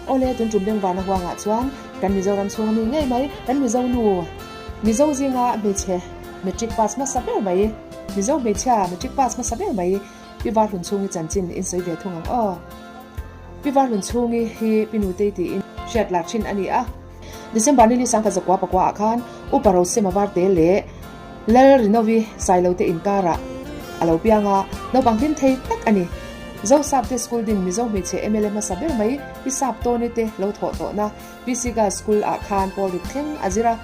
Awle, tun tum bengvarna huangah chuan kan Mizoram chhunga mi ngei mai, kan Mizo nu, Mizo zinga hmeichhe matric pass hmasa ber mai, Mizo hmeichhia matric pass hmasa ber mai Pi Varhlun chhungi chanchin in sawi ve thung ang aw. Pi Varhlun chhungi hi Pi Nutei tiin hriat lar thin a ni a. December ni lisangkhat zakua pakua ah khan Upa Rosema Varte leh Lal Rinovi Sailote inkarah a lo piang a, naupang hlim thei tak a ni. Zosap te school din Mizo hmeichhe mla hmasa ber mai Pi Sap Tawni te lo thawh tawhna PC Girls School ah khan pawl rit thleng a zir a.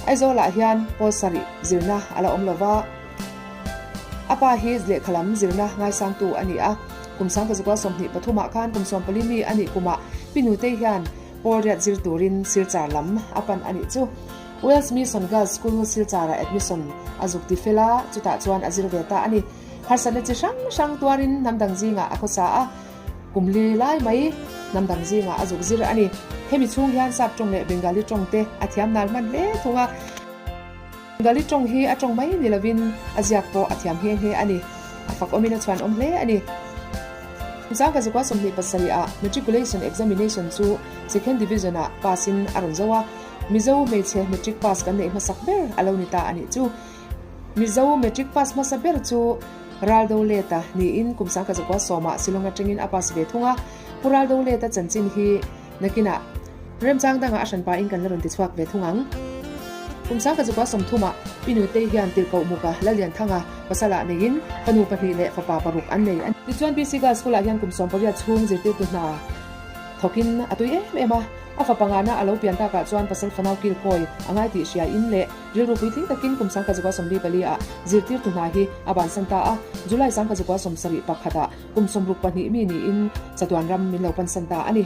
Aizawl ah hian pawl sarih zirna a la awm lo va. A pa hi lehkha lam zirna ngaisangtu a ni a. Kum sangkazukua 23 ah khan kum 14 mi a nih kumah Pi Nutei hian pawl riat zir turin Silchar lam a pan a nih chu. Wales Mission Girls School Silchar-ah admission a zuk ti fel a, chutah chuan a zir ve ta a ni. Harsatna chi hrang hrang tuarin hnam dang zingah a khawsa a, kum li lai mai hnam dang zingah a zuk zir a ni. Hemi chhung hian Sap tawng leh Bengali tawng te a thiam nal hman hle thung a. Bengali tawng hi a tawng mai ni lovin a ziak pawh a thiam nghe nghe a ni. A fak awmin a chhuan awm hle a ni. Zangka zakua 27 ah Matriculation Examination chu Second Division ah pass in a rawn zo a. Mizo hmeichhe matric pass kan neih hmasak ber a lo ni ta a nih chu. Mizo matric pass hmasa ber chu Raldo Leta niin kum 1910 ah Shillong atangin a pass ve thung a. Pu Raldo Leta chanchin hi nakinah remchang dangah a hranpa in kan la rawn ti chhuak ve thung ang. Kum 1930 ah Pi Nutei hian Tirhkoh Muka Lalianthanga pasal ah neiin fanu pahnih leh fapa paruk an nei a ni. Tichuan PC Girls School ah hian kum 18 chhung zirtirtu hna thawkin a tui em em a. A fa pangana a lo pian takah chuan pasal fanau kil kawi a ngai tih hria in leh rilru puitling takin kum 1944 ah zirtirtu hna hi a bansan ta a, July 1971 ah kum 62 mi niin chatuan ram min lo pansan ta a ni.